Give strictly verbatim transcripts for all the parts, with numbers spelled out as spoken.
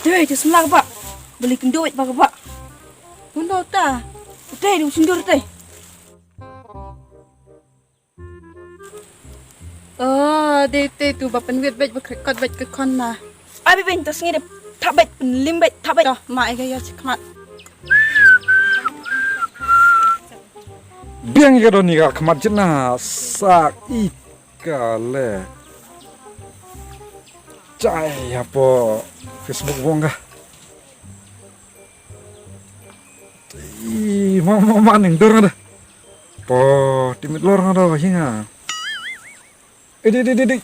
Te, te samla ka ba. Beli kynduh ba ka ba. Uno ta. Te, du sindur te. Oh, dei te tu ba pynwit beit ba krekot beit ka khon na. Ai beit beit to sngi de. Thap beit, pynlim beit, thap beit. To, ma ai ga ïa chi khmat. Biang ka don ni ka khmat jit na sak i ka le. Chai hapo Facebook bong ka. I ma ma ma ning dor nga da. Po timit lor nga da hinga. Eh, di, di, di, di.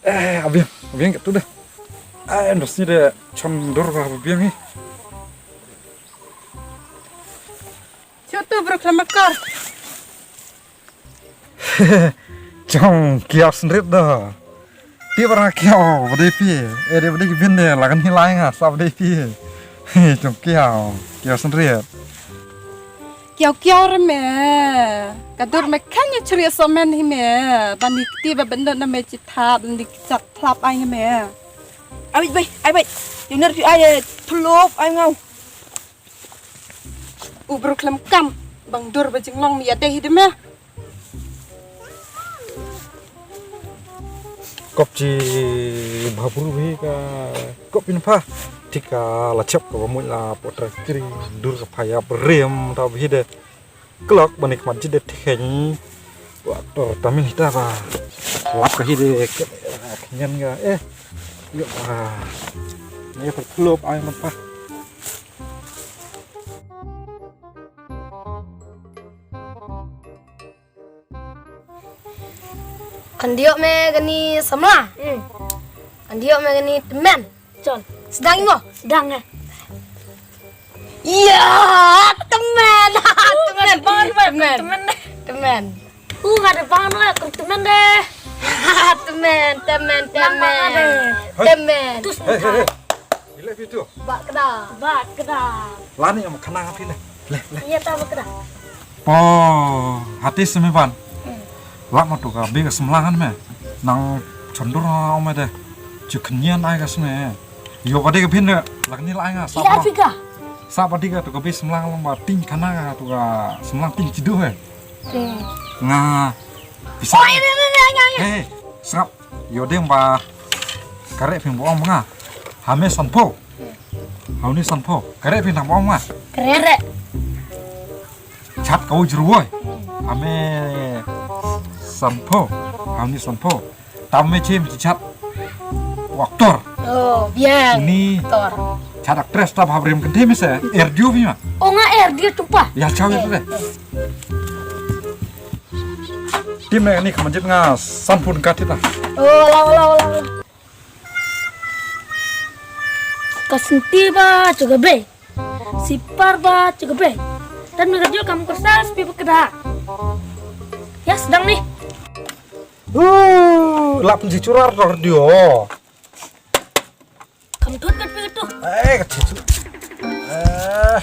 Eh, abiang, abiang kat tu dah. Eh, ndos ni dah chon dor ka abiang ni. Chutu bro khlamakar. Chong kiaw sendrit dah. Ti barang kiaw, bade pi. Eh, de bade bin de, lagan hilai nga, sab de pi. Chong kiaw, kiaw sendrit. Kiaw kiaw re me. Ka dur me khan ïa chri somen hi me. Ban ni kti ba bendot na me chi thap, ban ni chat thlap ai me. Ai beit, ai beit. Yu ner pi ai thlop ai ngau. U bru khlem kam bang dur ba jinglong mi ïa te hi de me. Kop chi bha bru hi ka kop in pha. Thik ka la chep ka ba muj la potra kri dur ka pha ïap rem ta bhi de. Klok ba ni khmat jit de thik hen. Wa tor tamil hita ba. Lap ka hi de ke nyen ga eh. Yo ba. Ni pa klop ai man pha. Kan diok me kani samla. Hmm. Kan diok me kani temen. Chon. Sedang ingo. Sedang eh. Iya, temen. Temen. Bang, temen. Temen. Temen. Uh, ada bang, temen deh. Temen, temen, temen. Temen. Terus. Hei, hei, hei. Gila itu. Bak keda. Bak keda. Lani sama kenang api leh. Leh, leh. Iya, ta bak keda. Po, hati semi ban. Lak ma tu ka bi ka semlangan me. Nang chondur na ome de. Chu kenyan ai ka seme. Yo badi ka bin de. Lak ni lai nga. Iya, Afrika. Sa badi ka tu ka bi semlang long ba ting kana ka tu ka semlang ting chidu he. Nga. Bisa. Oh, iya, iya, iya, iya, iya. Hei, serap. Yo ding ba. Kare ping bo ong nga. Hame sanpo. Hauni sanpo. Kare ping tang bo ong nga. Kare. Chat kau jeruoi. Hame sanpo. Hauni sanpo. Tam me chim chat. Waktor. Oh, biang. Ni. Tor. Chat actress tam habrim kenti me se. Erdiu bi ma. Oh, nga erdiu tupa. Ya, chau ya tu deh. Tim me ni khaman jit nga sanpun katit ah. Oh, lao, lao, lao, lao. Ka senti ba chuga be. Sipar ba chuga be. Dan mi radio kam kursa spi ba keda. Ya sedang ni. Uh, lap ji churar radio. Kam thut kat pi tu. Eh, kat pi tu. Eh,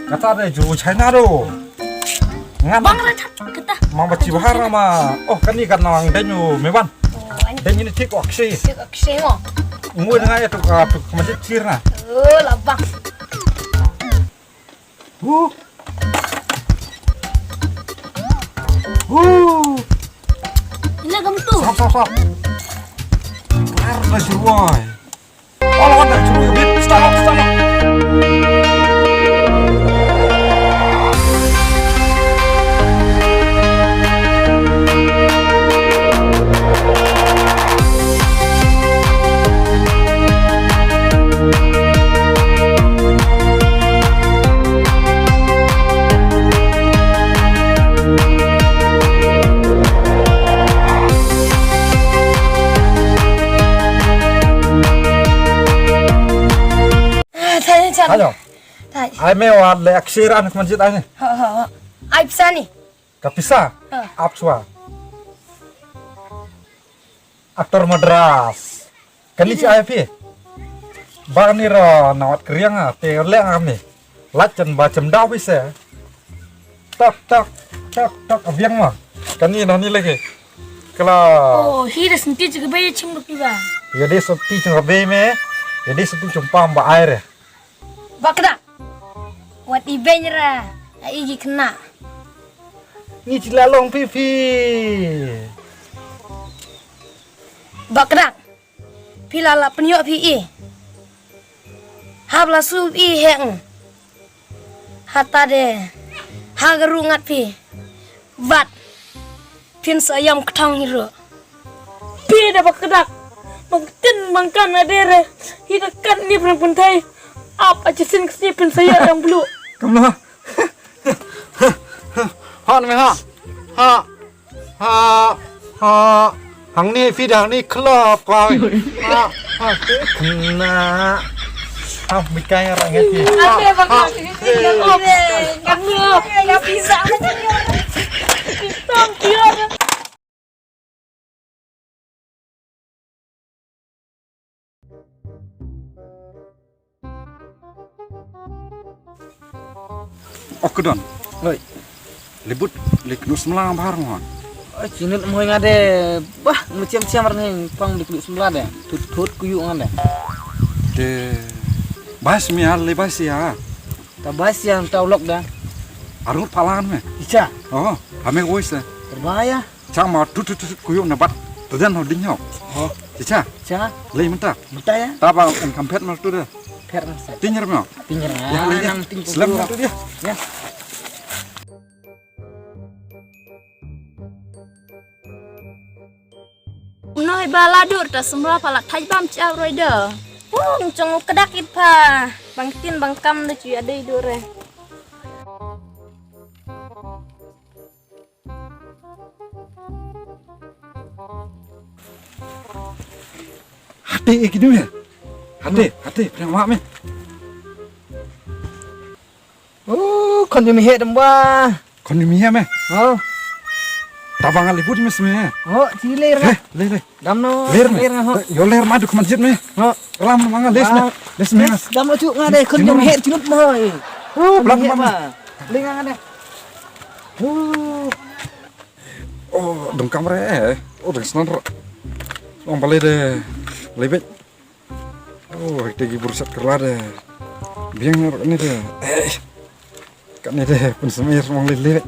kata de juru China tu. Ngan. Bang ra chat kata. Mang bachi bahar ma. Oh, kani kan nang denyu meban. Oh, an. Denyu ni tik oksi. Tik oksi mo. Ngui dengan itu ka tu masih cir na. Oh, labang. Huh. Huh. Ila kam tu. Sap, sap, sap. Bar da juru ai. Ala wan da juru bit. Stop, stop. Ah, thai chan. Hello. Thai. Ai me wa le aksir an kman jit ai ne. Ha, ha, ha. Ai pisa ni. Ka pisa. Ha. Ap chwa. Actor Madras. Kani chi ai phi. Ba ni ra na wat kriang a te le ngam ni. Lachan ba chem daw phi se. Tok tok tok tok abiang ma. Kani na ni lagi. Kala. Oh, hi da senti chi ka bai chim rupi ba. Ya de senti chi ka bai me. Ïa dei sa tu chong pam ba ai re. Ba kdang. Wat i beng ra. Ai gi kena. Ngi ci la long phi phi. Ba kdang. Phi la la pynïoh phi i. Hap la su i heng. Hata de. Ha garu ngat phi. Wat. Phin sa yam kthang hi ruh. Phi da ba kdak. Bang tin bang kan ade re. Hi da kan ni pran pun thai. Ap a chisin ksi phin sa yam blu. Kam na. Ha na me ha. Ha. Ha. Ha. Hang ni phi da hang ni klop kau. Ha. Ha. Kena. Ha, mi kai orang ngerti. Ade bang kan. Kan ni. Ya pizza. Pizza. O kdon. Hoi. Libut, li knu semla bahar mo. Oi, chinut mo ngade. Bah, mu chiam chiam rang pang li knu semla de. Tut tut kuyu ngade. De. Bas mi al le bas ya. Ta bas ya ta ulok da. Arut palan me. Icha. Oh, ame woi se. Terbaya. Chang ma tut tut tut kuyu na bat. Tedan ho ding ho. Oh. Icha. Cha. Lei mynta. Mynta ya. Ta ba en kam phet ma tu de. Phet ma sa. Tinyer mo. Tinyer. Ya, lei ya. Nang ting. Selam ma tu dia. Ya. Noi ba la dur ta semra pala thaj bam cha roi de. Pung chong u kdak it pa. Bang tin bang kam de chu ya dei dur re. Hati e kidu ya. Hati, hati, pernah mak me. Oh, kon jumi he dem ba. Kon jumi he me. Oh. Tabang ali bud me sme. Oh, chile ra. Eh, le le. Dam no. Ler me. Ler ho. Yo ler ma du kman jit me. Ho. Lam no manga les me. Les me. Dam no chu nga de kon jumi he chinut mo. Oh, blam ma. Le nga de. Oh. Oh, dong kamre. Oh, dong snan. Ong bale de. Lebet. Oh, ite ki bursat kerla de. Biang rak ni de. Eh. Kan ni de pun semir mong lele.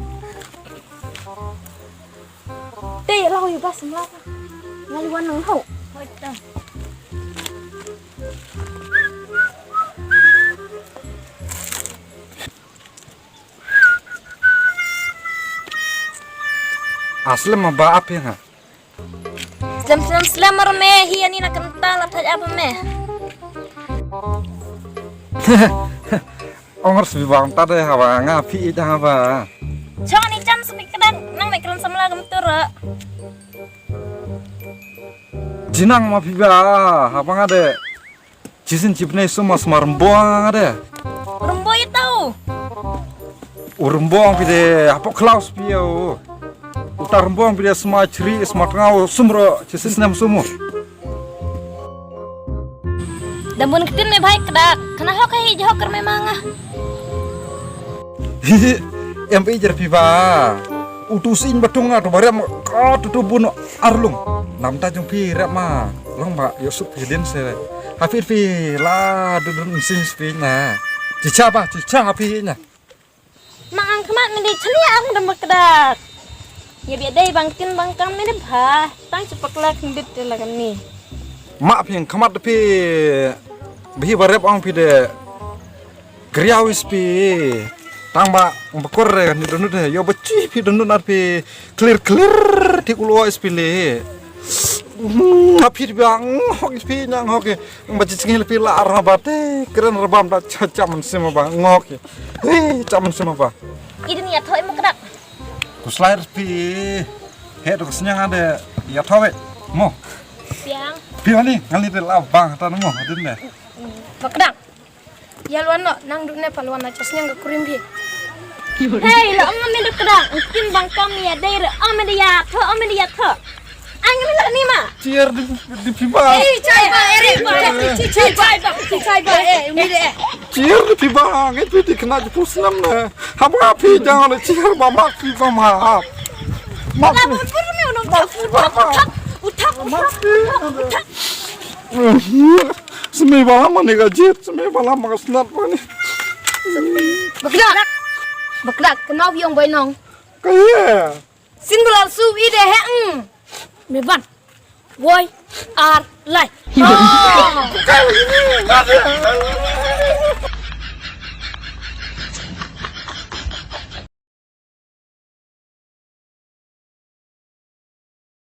Te lau yu bas mla. Ngali wan nang hau. Aslem ba ap ya nga. Slem slem slem ar me hi ani na kenta la thaj apa me. Ongor sbi bang ta de haba nga phi ida haba. Chong ni chan sbi kedang nang me kren samla gem tur. Jinang ma phi ba haba nga de. Chisin chipne suma sma rembong ade. Rembong ito. U rembong pide apok klaus pio. Uta rembong pide sma chri sma tengau sumro chisin nem sumu. Dambun ketin me bhai kedak. Kena hok hi jahok ker memang ah. Em pe jer piba. Utu sin batung atu barem ka tutu bunu arlung. Namta jung pi rep ma. Long ba yosuk pidin se. Hafir pi la dudun sin spi na. Chicha ba chicha pi na. Mang ang kemat mende chani ang dam kedak. Ya biadai bangkin bangkang mende ba. Tang cepak lak ndit la kani. Ma pi ang kemat pi. Bihi barep ang pi de. Kriaw is pi tang ba bakor re ni donut he yo bachi pi donut nar pi clear clear ti kulo is pi le. Ngap pi ba ngok is pi nyang hok ba chi chingil pi la ar ba te kren rebam da cha cha man sima ba ngok. Hei cha man sima ba. Idin ya thoi mo kedak. Kuslai pi he to snyang ade ya thoi mo. Siang. Pi ani ngali de la bang ta mo din de. Ba kedak. Ya luan no nang duk ne paluan na chas nyang ka kurim phi. Hei la ong me duk da ngkin bang kam ya dei re ong me ya tho ong me ya tho. Ang me la ni ma. Chier di di phi ba. Eh chai ba eh ri ba. Chi chai ba chi chai ba eh mi de. Chier di phi ba ngi phi di kena di pus nam ne. Ha ba phi jang le chier ba ma phi ba ma. Ma. La pur me unong. Utak utak utak. Simi ba lam mane ka jit, simi ba lam ka snat mane. Bakdak. Bakdak, kenau yong bai nong. Ka ye. Sin ba lam su i de he ng. Me ban. Woi, ar, lai. Oh.